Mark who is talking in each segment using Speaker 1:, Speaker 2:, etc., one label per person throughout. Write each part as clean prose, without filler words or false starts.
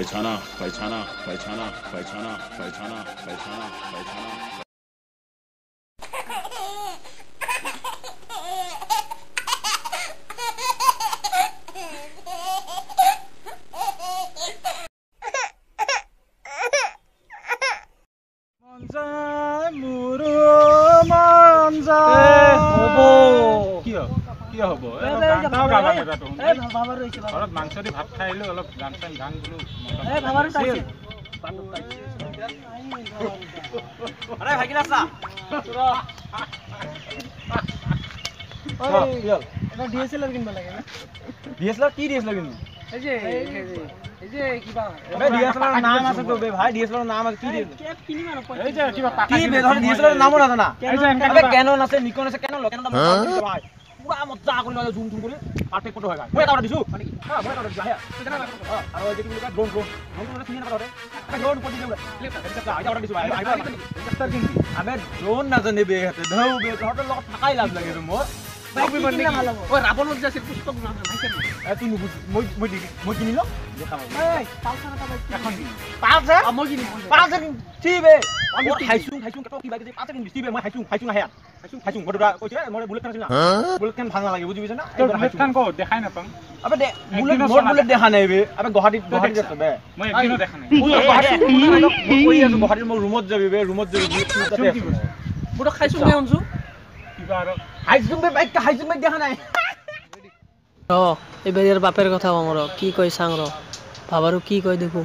Speaker 1: पहचाना पहचाना पहचाना पहचाना पहचाना पहचाना पहचाना।
Speaker 2: কি হ'ব ঘৰত মাংস দি ভাত খাই আহিলো, অলপ গান চান গান বোলো।
Speaker 3: পুৰা মজা কৰি লয় জুম জুম কৰি পাৰফেক্ট ফটো হয় ভাই। মই এটা অৰ্ডাৰ দিছো মানে কি, মই এটা অৰ্ডাৰ দিছো আহে আৰু এই যে কি বুলি কয় ড্ৰোন ড্ৰোন ড্ৰোন চিনি নাপাওঁ ড্ৰোন ওপৰত দিলে এটা অৰ্ডাৰ দিছো ভাই। আবে ড্ৰোন নাজানে বে হাতে ধৌ বে তহঁতৰ লগত থাকাই লাজ লাগে মোৰ। ঐ ৰাৱণত যে আছিল পুস্তক নাইছে তুই নুবুজ। মই মই মই কিনি লম পালচাৰ, মই কিনিম পালচাৰ ঠিক বে। খাইছো খাইছো কিবা কিবি পালচাৰ কিনিবি ঠিক বে। মই খাইছো খাইছো আহে খাইছো খাইছো মই দুটা কৈছে মই বুলেট খান আছিল না, বুলেট খান ভাল নালাগে বুজি পাইছ না।
Speaker 2: বুলেট খান ক'ত দেখাই নাপাম।
Speaker 3: আবে দে বুলেট মোৰ বুলেট দেখা নাই বে। আবে গুৱাহাটীত গুৱাহাটীত আছে বে,
Speaker 2: মই একদিনো দেখা নাই।
Speaker 3: মই কৈ আছো গুৱাহাটীত মোৰ ৰুমত যাবি বে, ৰুমত যাবি তাতে আছে।
Speaker 4: মই তো খাইছো নে শুনছো
Speaker 2: কিবা আৰু
Speaker 3: হাইজুং বে বাইক হাইজুং বাইক দেখা নাই।
Speaker 4: ৰ এইবাৰ ইয়াৰ বাপেৰ কথা কম ৰ, কি কয় চাং ৰ, ভাবাৰো কি কয় দেখো।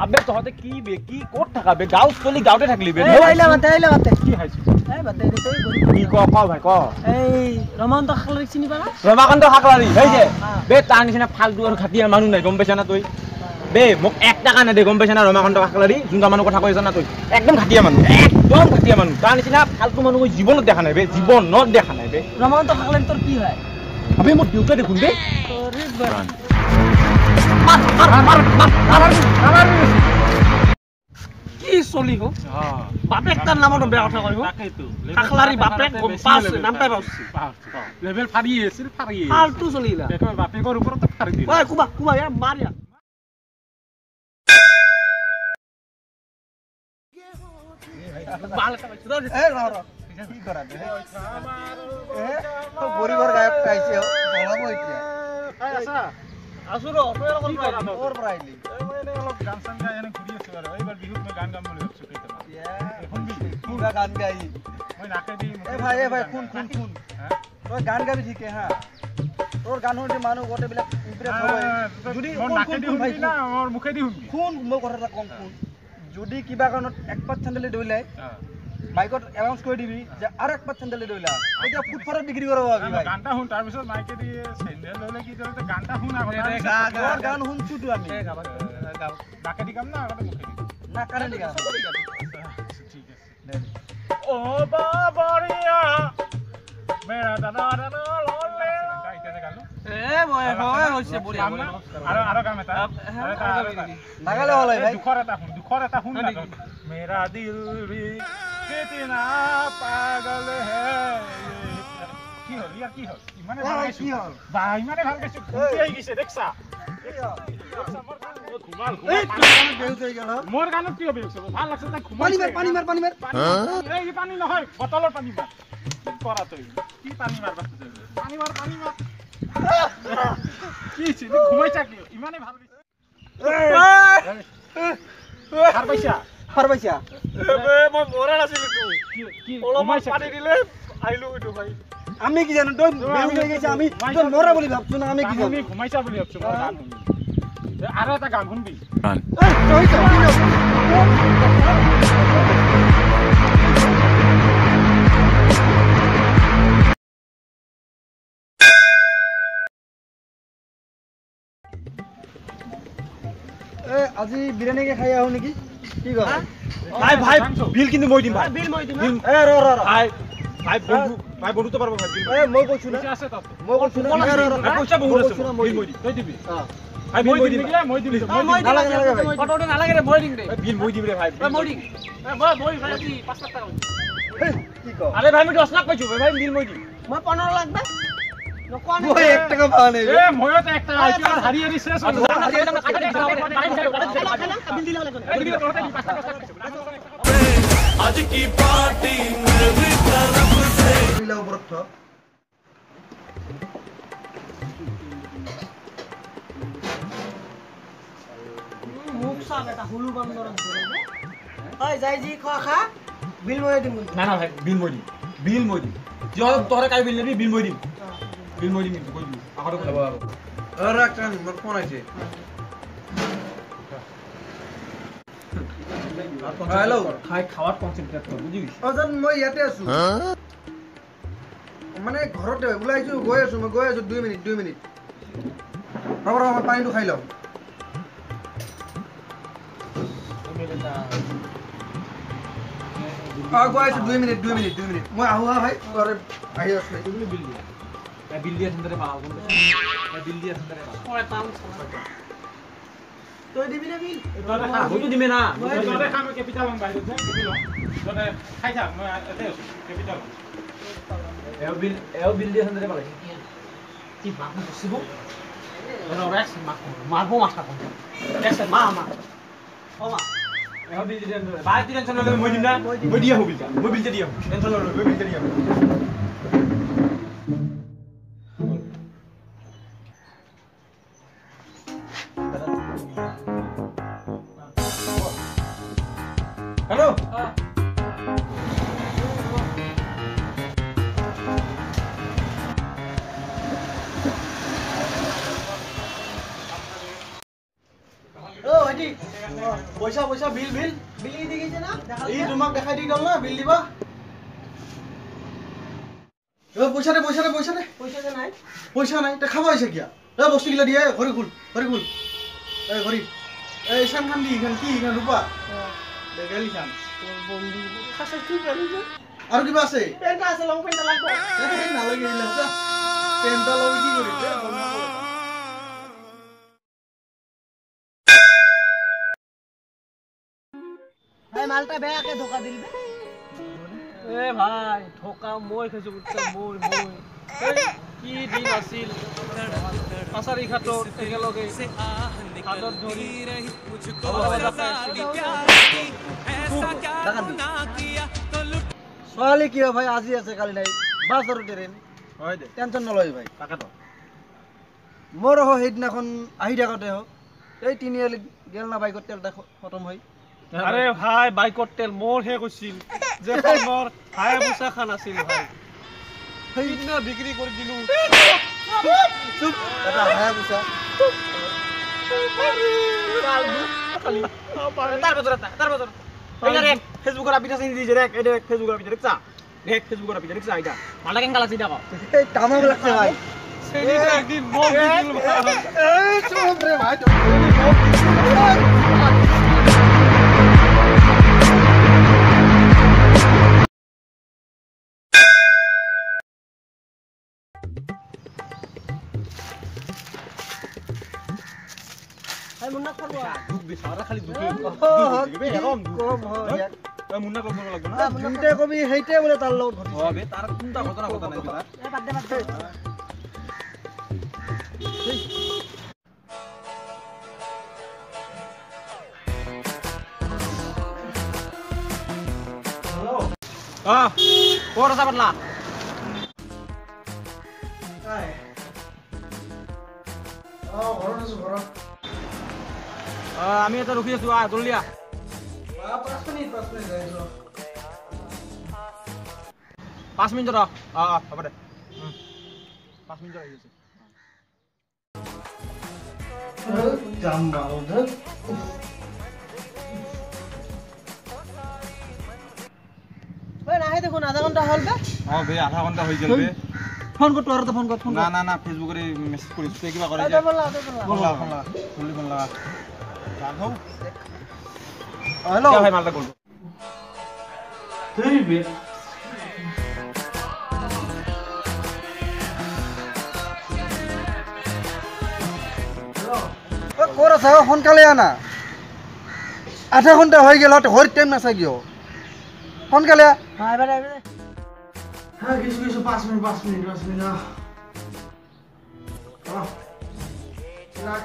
Speaker 3: আবে তহঁতে কি বে কি ক'ত থাকা বে? গাঁও চলি গাঁৱতে থাকলি বে।
Speaker 4: আইলা মাতে আইলা মাতে
Speaker 2: কি খাইছো
Speaker 4: এই বাতে দে তই
Speaker 3: কি ক ক ভাই ক।
Speaker 4: এই ৰমাকান্ত খাকলাৰীক চিনি পালা?
Speaker 3: ৰমাকান্ত খাকলাৰী সেই যে বে, তাৰ নিচিনা ফাল্টু আৰু খাটিয়া মানুহ নাই গম পাইছা না তই বে। মোক এক টাকা নেদে গম পাইছা না ৰমাকান্ত খাকলাৰী, যোনটা মানুহ কথা কৈছা না তই, একদম খাটিয়া মানুহ, একদম খাটিয়া মানুহ। তাৰ নিচিনা ফাল্টু মানুহ মই জীৱনত দেখা নাই বে, জীৱনত দেখা নাই বে।
Speaker 4: ৰমাকান্ত খাকলাৰী তোৰ কি হয়?
Speaker 3: আবে মোৰ দেউতা দেখোন বে।
Speaker 4: কি চলি হো বাপেক তাৰ নামত বেয়া কথা কয়। খাকলাৰী বাপেক গম পাইছে, নামটাই পাইছে,
Speaker 2: লেভেল ফাৰি আছিল ফাৰি
Speaker 4: ফাল্টু চলিলা
Speaker 2: বাপেকৰ ওপৰত ফাৰি দিলে।
Speaker 4: ঐ কুবা কুবা ইয়াৰ মাৰ ইয়াৰ।
Speaker 5: কি কৰা পৰিবাৰ গায়ক পাইছে বনাব এতিয়া।
Speaker 4: আছো ৰ,
Speaker 5: ক'ৰ পৰা আহিলি?
Speaker 2: অলপ গান চান গাই এনে ঘূৰি আছো আৰু এইবাৰ বিহুত মই গান গাম বুলি ভাবছো কেইটামান।
Speaker 5: কিবা গান গাই?
Speaker 2: মই নাকেদি।
Speaker 5: এ ভাই এ ভাই শুন শুন শুন, তই গান গাবি ঠিকে হা, তোৰ গান শুনি মানুহ গোটেইবিলাক ইমপ্ৰেছ হ'ব। যদি
Speaker 2: নাকেদি শুনবি না মোৰ মুখেদি শুনবি?
Speaker 5: শুন মই কথা এটা কম শুন, যদি কিবা কাৰণত এক পাত চেণ্ডেলি দৈলাই মাইকত এনাউন্স কৰি দিবি যে আৰু এক পাত চেণ্ডেলি দৈলা, তেতিয়া ফুটপাথত বিক্ৰী কৰিব পাবি ভাই।
Speaker 2: গানটা শুন তাৰপিছত মাইকেদি চেণ্ডেল ল'লে কি দৰে গানটা শুন আগতে।
Speaker 5: তোৰ গান শুনছো তো আমি।
Speaker 2: নাকেদি গাম না আগতে মুখেদি?
Speaker 5: নাকাৰে গাম।
Speaker 2: ঠিক আছে। ও বাবৰিয়া মেৰা দাদা দাদা ললে মেৰা দিল ভি কিতনা পাগল হে। কি হ'ল ইয়াৰ? কি হ'ল? ইমানে ভাল গাইছো বা, ইমানে ভাল গাইছো ঘুমটি আহি গৈছে দেখছা। মোৰ গানত কিয় বেহুচ হ'ব? ভাল লাগছে তাই ঘুমাইছে।
Speaker 5: পানী মাৰ পানী মাৰ পানী মাৰ।
Speaker 2: এই পানী নহয়, বটলৰ পানী মাৰ। কি কৰা তই? কি পানী মাৰবা খোজে? পানী মাৰ পানী মাৰ। কি হৈছে? ঘুমাইছা কিয়? ইমানে ভাল গাইছো। সাৰ পাইছা?
Speaker 5: সাৰ পাইছা?
Speaker 3: মই মৰা নাছিলো তো।
Speaker 2: কি
Speaker 3: অলপমান পানী দিলে আহিলো এইটো ভাই।
Speaker 5: আমি কি জানো তই বেহুচ হৈ গৈছে, আমি তই মৰা বুলি ভাবছো না? আমি কি জানো
Speaker 2: ঘুমাইছা বুলি ভাবছো। মই গান শুনি আৰু এটা গান শুনবি।
Speaker 5: আজি বিৰিয়ানীকে খাই আহো নেকি? কি কয়
Speaker 3: ভাই? ভাই বিল কিন্তু মই দিম ভাই,
Speaker 4: বিল মই দিম।
Speaker 5: এ ৰ ৰ ৰ
Speaker 3: ভাই, ভাই বন্ধু, ভাই বন্ধুত্ব পাৰব ভাই।
Speaker 5: এ মই কৈছো না
Speaker 2: আছে তাত,
Speaker 5: মই কৈছো না
Speaker 3: পইচা বহুত আছে, মই দিম।
Speaker 2: তই দিবি?
Speaker 3: ভাই বিল মই দিম,
Speaker 2: মই দিম।
Speaker 5: নালাগে নালাগে ভাই,
Speaker 4: অটো নালাগে ৰে, মই দিম ৰে।
Speaker 3: বিল মই দিম ৰে ভাই,
Speaker 4: মই দিম। মই মই ভাই আজি 5 লাখ টাকা।
Speaker 5: কি ক?
Speaker 3: আৰে ভাই মই 10 লাখ পাইছো ভাই, বিল মই দিম।
Speaker 4: মই 15 লাখ ভাই।
Speaker 5: মই এক টাকা পাওয়া নাই।
Speaker 2: এ ময়ো তো এক টাকা আইপিএল হারিয়ে দিছে।
Speaker 6: আজ কি পার্টি মেরি তরফ সে।
Speaker 5: উপৰত থ।
Speaker 4: মুখ চাপ এটা হুলু বান্দৰ। ঐ যাই যি খোৱা খা, বিল মই দিম।
Speaker 3: না না ভাই, বিল মই দিম, বিল মই দিম। তহঁতে কাই বিল নিবি, বিল মই দিম, বিল মই দিম কিন্তু কৈ দিম আগতে কৈ দিম।
Speaker 5: ৰাখ, মোৰ ফোন আহিছে। হেল্ল',
Speaker 3: খাই খাৱাত কনচেনট্ৰেট কৰ, বুজি গৈছ?
Speaker 5: অ জান, মই ইয়াতে আছো, মানে ঘৰতে ওলাইছো, গৈ আছো, মই গৈ আছো। 2 মিনিট, 2 মিনিট ৰ'ব, ৰ'ব, মই পানীটো খাই লওঁ। অ গৈ আছো, 2 মিনিট, 2 মিনিট, 2 মিনিট, মই আহো। হা ভাই, আহি আছো।
Speaker 3: বিল দিয়া, বিল দিয়া চিন্তাৰে পাওঁ, বিল দিয়া চিন্তাৰে পাওঁ।
Speaker 4: তই দিবি না বিল?
Speaker 3: মইতো দিমে না।
Speaker 2: তহঁতে খা, মই কেপিটেল ল'ম, বাহিৰত যাই কেপি ল'ম। তহঁতে খাই থাক, মই ইয়াতে আছো, কেপিটেল।
Speaker 3: এও বিল, এও বিল দিয়া চিন্তাৰে পালে।
Speaker 4: কি মাক বচিব মাৰব মাথা মা মা অ মা।
Speaker 3: এও বিল দিয়া ভাই, তুই টেনশন নলবি, মই দিম না, মই দি আহো বিলটা, মই বিলটা দি আহো, টেনশন নলবি, মই বিলটা দি আহো। হেল্ল',
Speaker 5: অ ভাইটি, পইচা পইচা বিল বিল
Speaker 4: বিল দি গৈছে না?
Speaker 5: ই তোমাক দেখাই দি গ'ল না, বিল দিবা। অ পইচা দে, পইচা দে, পইচা দে।
Speaker 4: পইচা যে নাই।
Speaker 5: পইচা নাই তে খাব আহিছে কিয়া? এ বস্তুগিলা দিয়ে, ঘড়ী খুল, ঘড়ী খুল, এই ঘড়ী, এই চানখান দি, ইখান কি ইখান ৰূপা দে গেলি খান।
Speaker 4: বন্ধু খাসা কি কৰিছে?
Speaker 5: আৰু কিবা আছে?
Speaker 4: পেন্ট আছে, লং পেন্ট লাগব।
Speaker 5: নালাগে এইবিলাক, যা। পেন্টটা লবি কি কৰিবি?
Speaker 4: ভাই মালটা বেয়াকে ধোকা দিল বে।
Speaker 7: এ ভাই ধোকা মই খাইছো, বুঝছা? মই মই কি দিন আছিল, কাছাৰী ঘাটত একেলগে হাতত ধৰি।
Speaker 5: ছোৱালী কি হয় ভাই, আজি আছে কালি নাই, বাছ আৰু ট্ৰেইন।
Speaker 3: হয় দে,
Speaker 5: টেনচন নলয় ভাই।
Speaker 3: তাকেতো
Speaker 5: মোৰ হ সেইদিনাখন আহি থাকোঁতে হওক, এই তিনিআলিত গেল না বাইকত তেল এটা খতম হৈ।
Speaker 7: আৰে ভাই, বাইকত তেল মোৰ শেষ হৈছিল যে মোৰ হায়াবুচা খান আছিল ভাই, সেইদিনা বিক্ৰী কৰি দিলো।
Speaker 5: এটা হায়াবুচা।
Speaker 3: তাৰ পাছত, তাৰ পাছত ফেচবুকৰ আপি আছে দিছে, দেখ এই দেখ ফেচবুকৰ আপি দেখছা, দেখ ফেচবুকৰ আপি দেখছা, এইটা মালটা কেনেকা লাগছে এটা কও?
Speaker 5: এই তামাম লাগছে ভাই।
Speaker 7: সেইদিনা একদিন মোক দিছিল ভাই।
Speaker 5: এই চুপ ৰে ভাই।
Speaker 3: দুখ বেছি, খালি দুখ মুন্না কৰিব লাগিব না।
Speaker 5: যোনটোৱে কবি সেইটোৱে বোলে তাৰ লগত ঘটিছে।
Speaker 3: অ বে, তাৰ কোনটা ঘটনা ঘটা নাই তাৰ। অ ক'ত আছা পাতলা?
Speaker 5: অ ঘৰত আছো, ঘৰত।
Speaker 3: আমি এটা ৰখি আছো, আহ জলদি আহ।
Speaker 5: 5 মিনিট, 5 মিনিট যাই আছো।
Speaker 3: 5 মিনিট ৰ। অ অ হ'ব দে, 5 মিনিট আহি আছে।
Speaker 5: যাম বাৰু ধৰ।
Speaker 4: নাহে দেখোন, আধা ঘণ্টা হ'ল বে।
Speaker 3: অ বে, আধা ঘণ্টা হৈ গ'ল বে।
Speaker 5: ফোন কৰ, তোৰ ফোন কৰ, ফোন।
Speaker 3: না না না, ফেচবুকতে মেছেজ কৰিছো, কিবা কৰে
Speaker 4: যে। ফোন লাগা,
Speaker 3: ফোন লাগা, ফোন লাগা, জলদি ফোন লাগা।
Speaker 5: হেল্ল'
Speaker 3: ভাই, মালটা গ'ল।
Speaker 7: বে
Speaker 5: ক'ত আছা? সোনকালে আনা, আধা ঘণ্টা হৈ গ'ল, ঘৰত টাইম নাচাই কিয়? সোনকালে আহ।
Speaker 4: আহিবা, আহিবা।
Speaker 5: হ্যাঁ, কিছু কিছু 5 মিনিট, 5 মিনিট, 5 মিনিট। ৰাখ।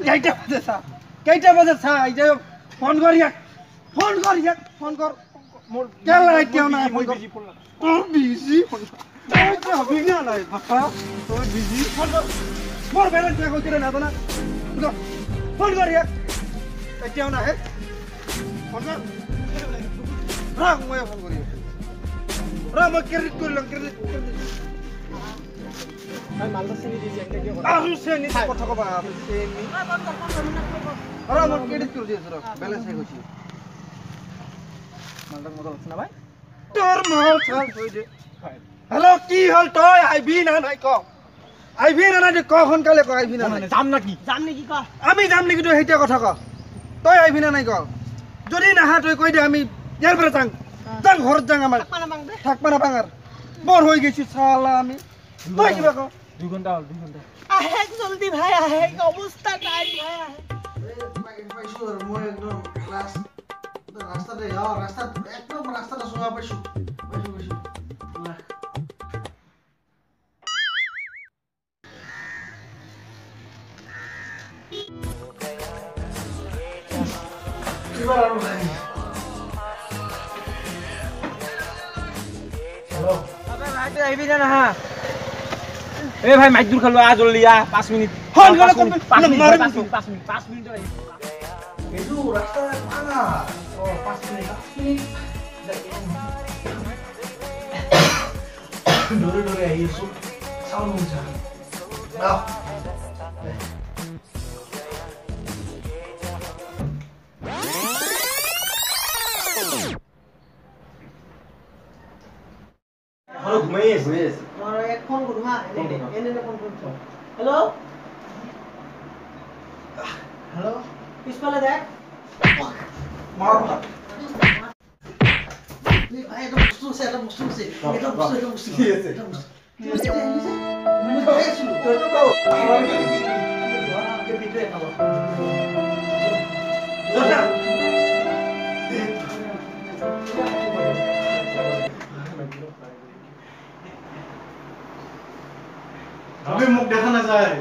Speaker 5: কেইটা বাজে চা, কেইটা বাজে চা, এতিয়া ফোন কৰ ইয়াক, ফোন কৰ ইয়াক, ফোন কৰ। মোৰ কেলা এতিয়াও নাই ফোন কৰ। তোৰ বিজি ফোন, তই হবি না নাই বাপা, তই বিজি ফোন কৰ। মোৰ বেলেঞ্চ শেষ হৈছে ৰে, নাজানা। ফোন কৰ ইয়াক, এতিয়াও নাহে। ফোন কৰ ৰ, মই ফোন কৰি আছো ৰ, মই ক্ৰেডিট কৰি ল'ম, ক্ৰেডিট ক্ৰেডিট। আৰু চেনি কথা কবা, চেনি ৰ, মই ক্ৰেডিট কৰি দি আছো ৰ, বেলেঞ্চ শেষ হৈছে।
Speaker 3: মালটাক মজা লাগছে না ভাই?
Speaker 5: তোৰ মাল চাল থৈ দে। হেল্ল', কি হ'ল, তই আহিবি না নাই ক? আহিবি না নাই ক, সোনকালে ক, আহিবি না নাই?
Speaker 3: যাম নাকি?
Speaker 4: যাম নেকি ক?
Speaker 5: আমি যাম নেকি তই সেইটা কথা ক, তই আহিবি না নাই ক? যদি নাহা তই কৈ দে, আমি ইয়াৰ পৰা যাং, যাং ঘৰত যাং, আমাৰ থাকবা নাপাং আৰু, বৰ হৈ গৈছো চালা আমি। তই কিবা ক।
Speaker 3: 2 ঘণ্টা হ'ল, 2 ঘণ্টা।
Speaker 4: আহে জলদি ভাই, আহে, অৱস্থা নাই ভাই, আহে।
Speaker 8: পাইছো আৰু মই একদম ৰাস্তাতে, ৰাস্তাত একদম ৰাস্তাতে চোৱা পাইছো, পাইছো পাইছো। কিবা আৰু ভাই,
Speaker 3: হেল্ল' ভাই, তই আহিবি না নাহা? এ ভাই, মাইক দূৰ খালো, আহ জলদি আহ, 5 মিনিট।
Speaker 5: সোনকালে কম,
Speaker 3: 5 মিনিট, 5 মিনিট, 5 মিনিট, 5 মিনিট।
Speaker 8: এইটো ৰাস্তা ভাঙা। অ, 5 মিনিট, 5 মিনিট। দৌৰি দৌৰি আহি আছো, চাউল মুছা।
Speaker 3: ঘুমাই আছে।
Speaker 4: ফোন কৰো হা, এনে এনে ফোন কৰিছো। হেল্ল'
Speaker 8: হেল্ল',
Speaker 4: পিছফালে দেখ।
Speaker 8: মাৰ ভাই, এটা বস্তু আছে, এটা বস্তু আছে, এটা বস্তু, এটা বস্তু
Speaker 5: কি আছে?
Speaker 8: এটা বস্তু কি আছে? মই খাই আছিলো। আমি মোক দেখা নাযায়।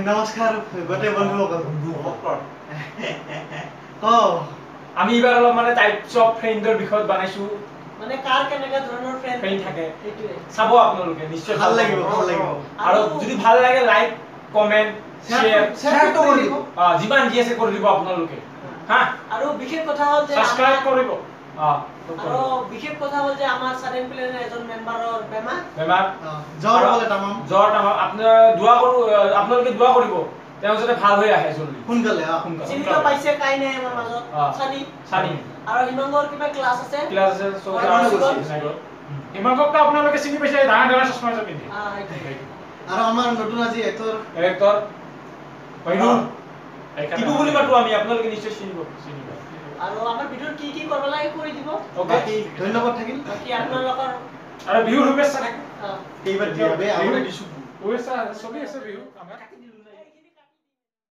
Speaker 8: নমস্কাৰ গোটেই বন্ধুসকল।
Speaker 2: আমি এইবাৰ অলপ মানে টাইপছ অফ ফ্ৰেণ্ডৰ বিষয়ত বনাইছো,
Speaker 4: মানে কাৰ কেনেকা ধৰণৰ
Speaker 2: ফ্ৰেণ্ড থাকে চাব আপোনালোকে, নিশ্চয়
Speaker 8: ভাল লাগিব, ভাল লাগিব।
Speaker 2: আৰু যদি ভাল লাগে লাইক, কমেণ্ট, শ্বেয়াৰ
Speaker 8: শ্বেয়াৰটো কৰি দিব,
Speaker 2: যিমান যি আছে কৰি দিব আপোনালোকে। হা,
Speaker 4: আৰু বিশেষ কথা হ'ল যে
Speaker 2: সাবস্ক্ৰাইব কৰিব।
Speaker 4: আৰু বিশেষ কথা হ'ল যে আমাৰ সাডেন প্লেনৰ এজন মেম্বাৰৰ বেমাৰ,
Speaker 2: বেমাৰ
Speaker 8: জ্বৰ বলে তামাম
Speaker 2: জ্বৰ তামাম। আপোনাৰ দোৱা কৰো, আপোনালোকে দোৱা কৰিব তেওঁ যাতে ভাল হৈ আহে জলদি,
Speaker 8: সোনকালে।
Speaker 4: চিনিতো পাইছে কাই নাই আমাৰ মাজত, সানি
Speaker 2: সানি।
Speaker 4: আৰু হিমাংকৰ কিবা ক্লাছ আছে,
Speaker 2: ক্লাছ আছে। হিমাংকক তো আপোনালোকে চিনি পাইছে, ডাঙৰ ডাঙৰ চশমা এটা পিন্ধি।
Speaker 8: আৰু আমাৰ নতুন আজি এক্টৰ,
Speaker 2: এক্টৰ বাইনুৰ টিপু বুলি মাতো আমি, আপোনালোকে নিশ্চয় চিনিব, চিনিব।
Speaker 4: আৰু আমাৰ ভিডিঅ'ৰ কি কি কৰিব লাগে কৰি দিব।
Speaker 8: বাকী ধন্যবাদ থাকিল,
Speaker 4: বাকী আপোনালোকৰ
Speaker 2: আৰু বিহুৰ শুভেচ্ছা থাকিল।
Speaker 8: এইবাৰ দিয়াবে আৰু দিছো
Speaker 2: শুভেচ্ছা, চলি আছে বিহু আমাৰ।